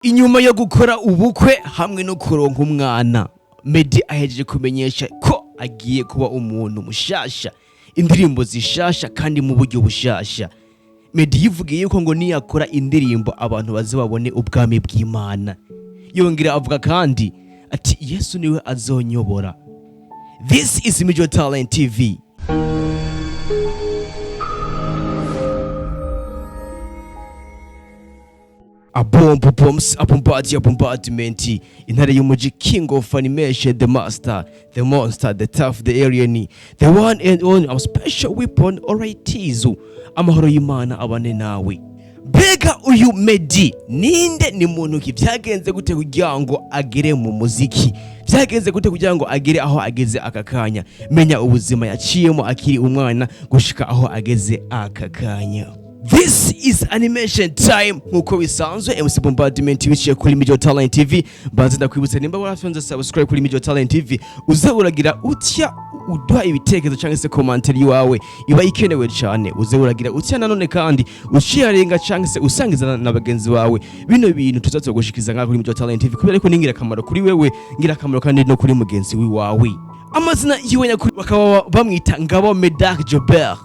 Inyuma yo gukora ubukwe hamwe no kuronka umwana, Meddy ahejeje kumenyesha ko agiye kuba umuntu mushasha, indirimbo zishasha kandi mu buryo bushasha. Meddy yivugiye yuko ngo niyakora indirimbo abantu baze babone ubwami bw'Imana. Yongera avuga kandi ati Yesu niwe azonyobora. This is Major Talent TV. Abombo bombs, abombadi, abombardment, intare y'umuji, king of animation, the master, the monster, the tough, the alien, the one and only, our special weapon. Alright, amahoro y'Imana abane nawe. Mbega uyu Meddy ninde? Ni muntu ki? Vyagenze gute kugira ngo agere mu muziki? Vyagenze gute kugira ngo agere aho ageze aka kanya? Menya ubuzima yaciyemo akiri umwana gushika aho ageze aka kanya. This is animation time, nkuko bisanzwe MC Bombardment biciye kuri Major Talent TV. Mbanze ndakwibutsa, nimba warafyonze subscribe kuri Major Talent TV, uze uragira utya uduha ibitekerezo cyangwa se commentaire iwawe, iba ikenewe cyane. Uze uragira utya nanone kandi usharinga cyangwa se usangiza na bagenzi bawe bino bintu tuzatogushikiza ngaho kuri Major Talent TV, kubera ko ni ingirakamaro kuri wewe, ngirakamaro kandi no kuri mugenzi wiwawe. Amazina yiwe nyakuri bakaba bamwita Ngabo Medarc Jobert.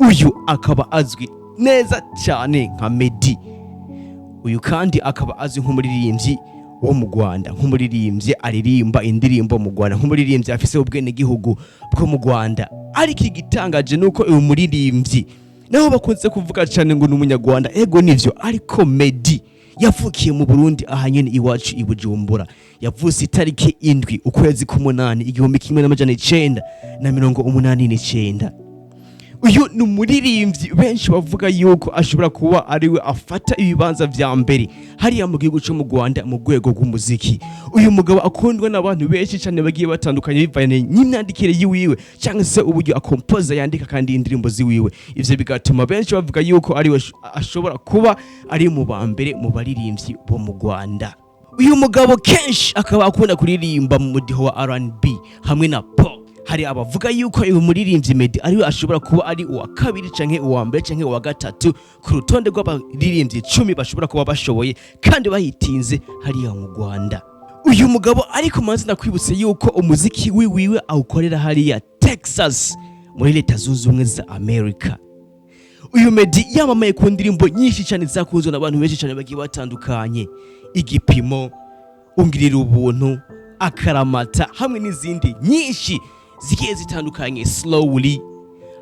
Uyu akaba azwi neza cyane nka Meddy. Uyu kandi akaba azwi nk'umuririmbyi wo mu Rwanda, nk'umuririmbyi aririmba indirimbo mu Rwanda, nk'umuririmbyi afise ubwenegihugu bwo mu Rwanda. Ariko igitangaje nuko uyu muririmbyi, naho bakunze kuvuga cyane ngo ni umunyarwanda, ego nivyo, ariko Meddy yavukiye mu Burundi, aha nyene iwacu i Bujumbura. Yavutse itariki 7 ukwezi k'umunani 1989. Uyu ni umuririmbyi benshi bavuga yuko ashobora kuba ariwe afata ibibanza vya mbere hariya mu gihugu cyo mu Rwanda mu rwego rw'umuziki. Uyu mugabo akundwa n'abantu benshi cyane bagiye batandukanye, bivanye n'imyandikire yiwiwe cyangwa se uburyo akompoza, yandika kandi indirimbo ziwiwe. Ivyo bigatuma benshi bavuga yuko ariwe ashobora kuba ari mu ba mbere mu baririmbyi bo mu Rwanda. Uyu mugabo kenshi akaba akunda kuririmba mu mudiho wa R&B hamwe na pop. Hari abavuga yuko uyu muririmbyi Meddy ariwe ashobora kuba ari uwa kabiri canke uwa mbere canke uwa gatatu ku rutonde rw'abaririmbyi 10 bashobora kuba bashoboye kandi bahitinze hariya mu Rwanda. Uyu mugabo ariko manzi ndakwibutse yuko umuziki wiwiwe awukorera hariya Texas muri Leta Zunze Ubumwe za Amerika. Uyu Meddy yamamaye ku ndirimbo nyinshi cyane zakunzwe n'abantu benshi cyane bagiye batandukanye: Igipimo, Ungirira Ubuntu, Akaramata, hamwe n'izindi nyinshi zigiye zitandukanye, Slowly,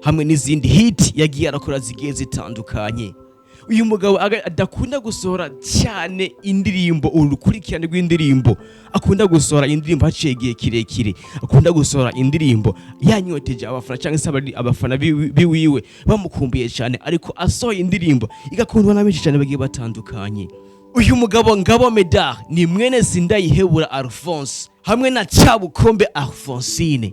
hamwe n'izindi hit yagiye arakora zigiye zitandukanye. Uyu mugabo adakunda gusohora cyane indirimbo urukurikirane rw'indirimbo, akunda gusohora indirimbo haciye igihe kirekire, akunda gusohora indirimbo yanyoteje abafana cyangwa se abafana biwiwe bamukumbuye cyane, ariko asohoye indirimbo igakundwa na benshi cyane bagiye batandukanye. Uyu mugabo Ngabo Medard ni mwene Sindayihebura Alphonse hamwe na Cyabukombe Alphonsine,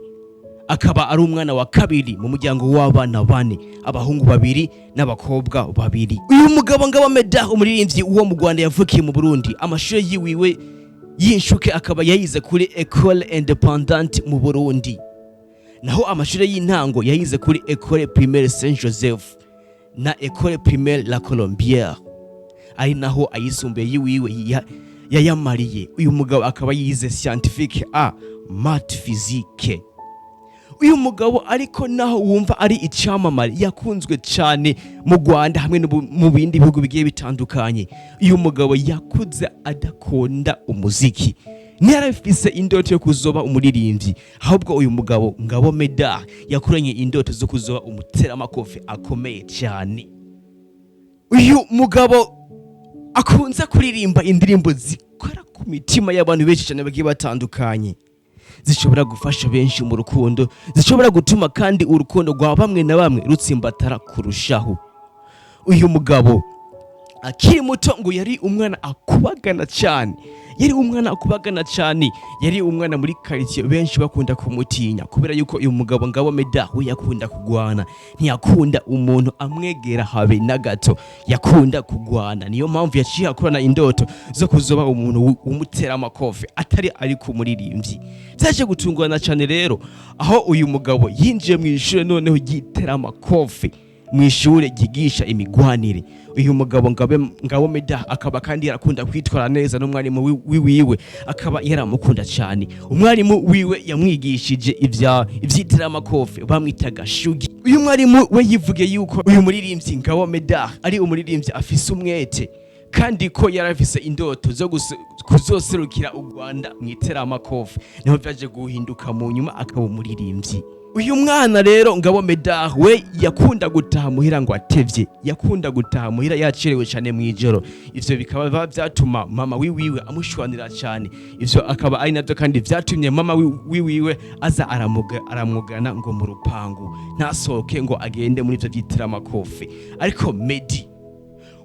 akaba ari umwana wa kabiri mu muryango w'abana bane, abahungu babiri n'abakobwa babiri. Uyu mugabo Ngabo Medard, umuririmbyi wo mu Rwanda yavukiye mu Burundi, amashuri yiwiwe y'inshuke akaba yayize kuri Ecole Independante mu Burundi, naho amashuri y'intango yayize kuri Ecole Primaire Saint Joseph na Ecole Primaire La Colombière, ari naho ayisumbuye yiwiwe yayamariye. Uyu mugabo akaba yize scientifique A, math, physique. Uyu mugabo ariko naho wumva ari icyamamare yakunzwe cyane mu Rwanda hamwe no mu bindi bihugu bigiye bitandukanye, uyu mugabo yakuze adakunda umuziki, ntiyarafise indoto yo kuzoba umuririmbyi. Ahubwo uyu mugabo Ngabo Medard yakuranye indoto zo kuzoba umuteramakofe akomeye cyane. Uyu mugabo akunze kuririmba indirimbo zikora ku mitima y'abantu benshi cyane bagiye batandukanye, zishobora gufasha benshi mu rukundo, zishobora gutuma kandi urukundo rwa bamwe na bamwe rutsimbatara kurushaho. Uyu mugabo akiri muto ngo yari umwana akubagana cyane, yari umwana akubagana cyane, yari umwana muri quartier benshi bakunda kumutinya, kubera yuko uyu mugabo Ngabo Medard we yakunda kugwana, ntiyakunda umuntu amwegera habe na gato, yakunda kugwana. Niyo mpamvu yaciye akorana indoto zo kuzoba umuntu w'umuteramakofe atari ari ku muririmbyi. Byaje gutungurana cyane rero aho uyu mugabo yinjiye mu ishuri noneho ry'iteramakofe. mu ishure ryigisha imigwanire. Uyu mugabo Ngabo Medard akaba kandi yarakunda kwitwara neza n'umwarimu wiwiwe akaba yaramukunda cyane. Umwarimu wiwe yamwigishije ivy'iteramakofe bamwitaga Shugi. Uyu mwarimu we yivuge yuko uyu muririmbyi Ngabo Medard ari umuririmbyi afise umwete, kandi ko yarafise indoto zo kuzoserukira u Rwanda mu iteramakofe. Niho vyaje guhinduka mu nyuma akaba umuririmbyi. Uyu mwana rero Ngabo Medard we yakunda gutaha muhira ngo atevye, yakunda gutaha muhira yacerewe cyane mu ijoro. Ivyo bikaba vyatuma mama wiwiwe amushwanira cyane. Ivyo akaba ari navyo kandi vyatumye mama wiwiwe aza aramugana ngo mu rupangu, ntasohoke ngo agende muri ivyo vy'iteramakofe. Ariko Meddy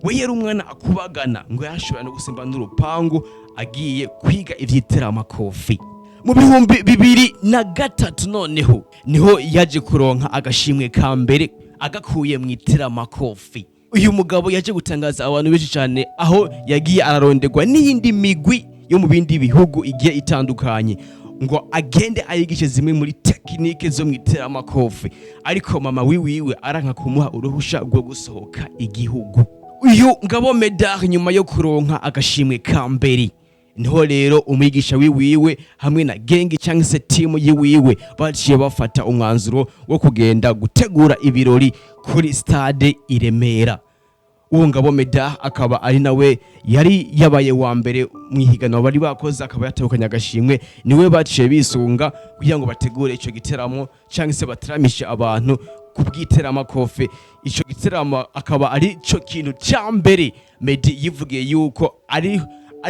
we yari umwana akubagana, ngo yashobora no gusimba n'urupangu agiye kwiga ivy'iteramakofi. Mu 2003 noneho niho yaje kuronka agashimwe ka mbere agakuye mu iteramakofi. Uyu mugabo yaje gutangaza abantu benshi cyane, aho yagiye araronderwa n'iyindi migwi yo mu bindi bihugu igiye itandukanye ngo agende ayigishe zimwe muri technique zo mu iteramakofi, ariko mama wiwiwe aranka kumuha uruhusha rwo gusohoka igihugu. Uyu Ngabo Medard, nyuma yo kuronka agashimwe ka mbere, niho rero umwigisha wiwiwe hamwe na gang cyangwa se timu yiwiwe baciye bafata umwanzuro wo kugenda gutegura ibirori kuri stade i Remera. Uwo Ngabo Medard akaba ari nawe yari yabaye wa mbere mu ihiganwa bari bakoze, akaba yatahukanye agashimwe. Niwe baciye bisunga kugira ngo bategure ico giteramo cyangwa se bateramishe abantu ku bw'iteramakofe. Ico giteramo akaba ari cyo kintu ca mbere Meddy yivugiye yuko ari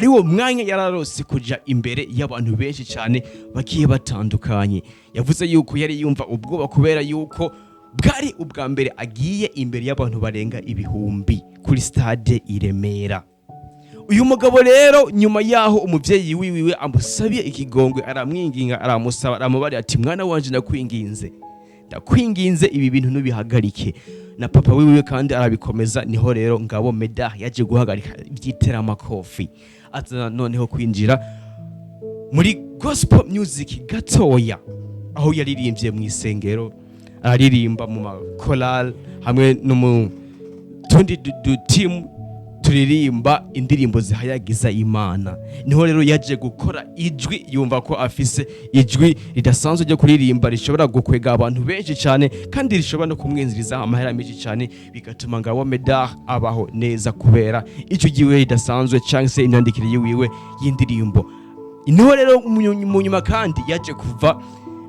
wo mwanya yararose kuja imbere y'abantu benshi cyane bagiye batandukanye. Yavuze yuko yari yumva ubwoba kubera yuko bwari ubwa mbere agiye imbere y'abantu barenga ibihumbi kuri stade i Remera. Uyu mugabo rero, nyuma yaho umuvyeyi wiwiwe amusabiye ikigongwe, aramwinginga, aramusaba, aramubarira ati: "Mwana wanje, ndakwinginze, ndakwinginze, ibi bintu ntubihagarike." Na papa wiwiwe kandi arabikomeza. Niho rero Ngabo Medard yaje guhagarika ivy'iteramakofi, aza noneho kwinjira muri gospel music gatoya, aho yaririmbye mu isengero, araririmba mu makorali hamwe no mu tundi dutimu turirimba indirimbo zihayagiza Imana. Niho rero yaje gukora ijwi, yumva ko afise ijwi ridasanzwe ryo kuririmba rishobora gukwega abantu benshi cyane, kandi rishobora no kumwinjiriza amahera menshi cyane, bigatuma Ngabo Medard abaho neza kubera ijwi ryiwe ridasanzwe cyangwa se imyandikire yiwiwe y'indirimbo. Niho rero mu nyuma kandi yaje kuva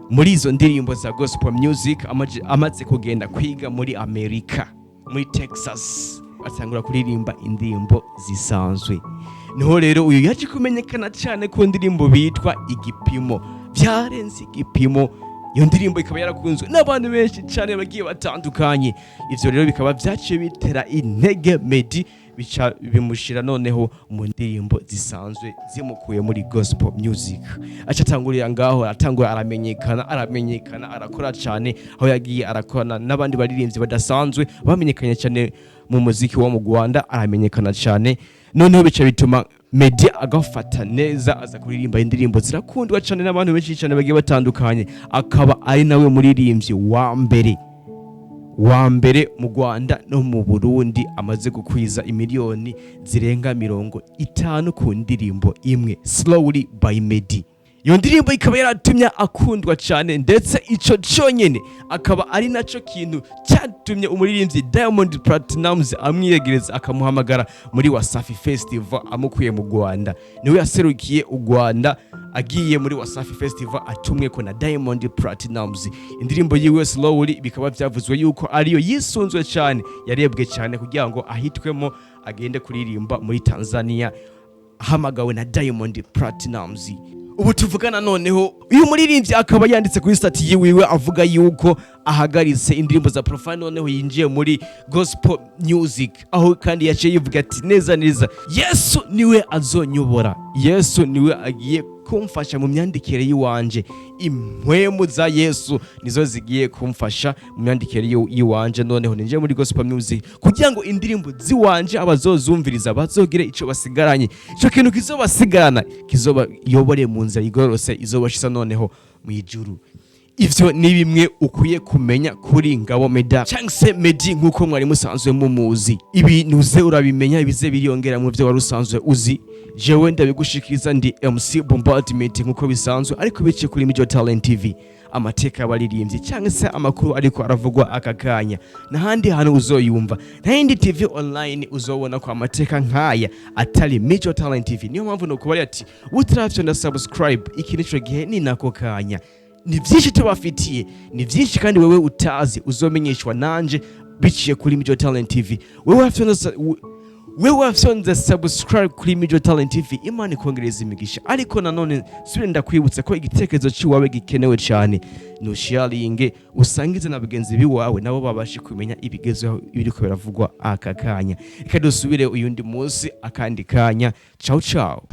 muri izo ndirimbo za gospel music, amaze kugenda kwiga muri Amerika, muri Texas, atangura kuririmba indirimbo zisanzwe. Niho rero uyu yaje kumenyekana cyane ku ndirimbo bitwa "Igipimo", byarenze igipimo. Iyo ndirimbo ikaba yarakunzwe n'abantu benshi cyane bagiye batandukanye. Ivyo rero bikaba vyaciye bitera intege Meddy, bica bimushira noneho mu ndirimbo zisanzwe zimukuye muri gospel music. Aca atangurira ngaho, aratangura aramenyekana, aramenyekana, arakora cyane, aho yagiye arakorana n'abandi baririmbyi badasanzwe bamenyekanye cyane mu muziki wo mu Rwanda, aramenyekana cyane. Noneho bica bituma Meddy agafata neza, aza kuririmba indirimbo zirakundwa cyane n'abantu benshi cyane bagiye batandukanye, akaba ari nawe muririmbyi wa mbere mu Rwanda no mu Burundi amaze gukwiza imiliyoni zirenga 50 ku ndirimbo imwe, "Slowly" by Meddy. Iyo ndirimbo ikaba yaratumye akundwa cyane, ndetse ico cyonyine akaba ari naco kintu cyatumye umuririmbyi Diamond Platnumz amwiyegereza, akamuhamagara muri Wasafi Festival amukuye mu Rwanda. Niwe yaserukiye u Rwanda agiye muri Wasafi Festival atumwe ko na Diamond Platnumz. Indirimbo yiwe "Slowly" bikaba byavuzwe yuko ariyo yisunzwe cyane, yarebwe cyane kugira ngo ahitwemo agende kuririmba muri Tanzania ahamagawe na Diamond Platnumz. Ubu tuvugana noneho, uyu muririmbyi akaba yanditse kuri status yiwiwe avuga yuko ahagaritse indirimbo za profane, noneho yinjiye muri gospel music, aho kandi yaciye yivuga ati neza neza: "Yesu niwe azonyobora, Yesu niwe agiye kumfasha mu myandikire y'iwanje, impwemu za Yesu nizo zigiye kumfasha mu myandikire y'iwanje. Noneho ninjiye muri gospel music kugira ngo indirimbo ziwanje abazozumviriza bazogire ico basigaranye, ico kintu kizobasigarana kizobayobore mu nzira igororotse izobashisa noneho mu ijuru." Ivyo ni bimwe ukwiye kumenya kuri Ngabo Medard cyangwa se Meddy nk'uko mwari musanzwe mumuzi. Ibi nuze urabimenya, ibize biriyongera mu byo wari usanzwe uzi. Jewe ndabigushikiriza, ndi MC Bombardment nk'uko bisanzwe, ariko biciye kuri Mijo Talent TV. Amateka y'abaririmbyi cyangwa se amakuru ariko aravugwa aka kanya, n'ahandi hantu uzoyumva, nta yindi TV online uzobona ko amateka nk'aya atari Mijo Talent TV. Niyo mpamvu nokubari ati utaravyo na subscribe, iki nico gihe, ni nako kanya. Ni byinshi tubafitiye, ni byinshi kandi wewe utazi uzomenyeshwa nanje biciye kuri Mijo Talent TV. Wewe wafyonze subscribe kuri Mijo Talent TV, Imana ikongereza imigisha. Ariko nanone subire ndakwibutsa ko igitekerezo cy'iwawe gikenewe cyane. Nusharinge, usangize na bagenzi biwawe, nabo babashe kumenya ibigezweho ibiriko biravugwa aka kanya. Reka dusubire uyundi munsi, akandi kanya. Ciao ciao.